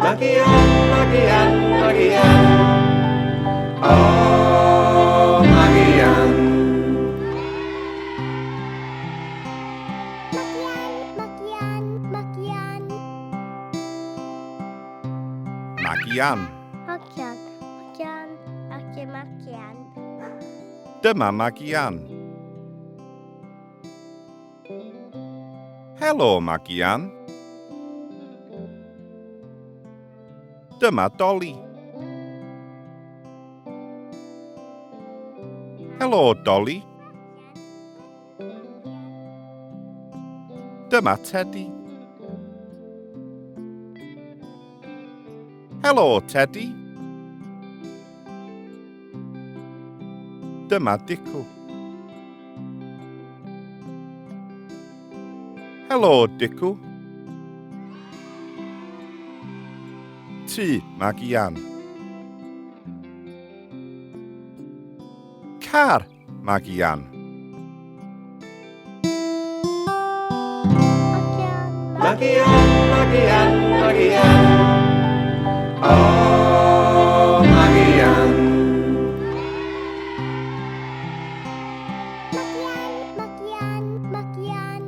Magi Ann, Magi Ann, Magi Ann. O, Magi Ann. Magi Ann, Magi Ann, Magi Ann. Magi Ann. Magi Ann, Magi Ann, Magi Magi Ann. Dyma Magi Ann. Helo, Magi Ann. Dyma Dolly. Helo, Dolly. Dyma Teddy. Helo, Teddy. Dyma Dicw. Helo, Dicw. Tŷ, Magi Ann. Car, Magi Ann. Magi Ann, Magi Ann, Magi Ann, Magi Ann. O, Magi Ann. Magi Ann, Magi Ann, Magi Ann.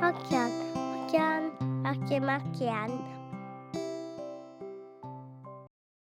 Magi Ann, Magi Ann, Magi Magi Ann.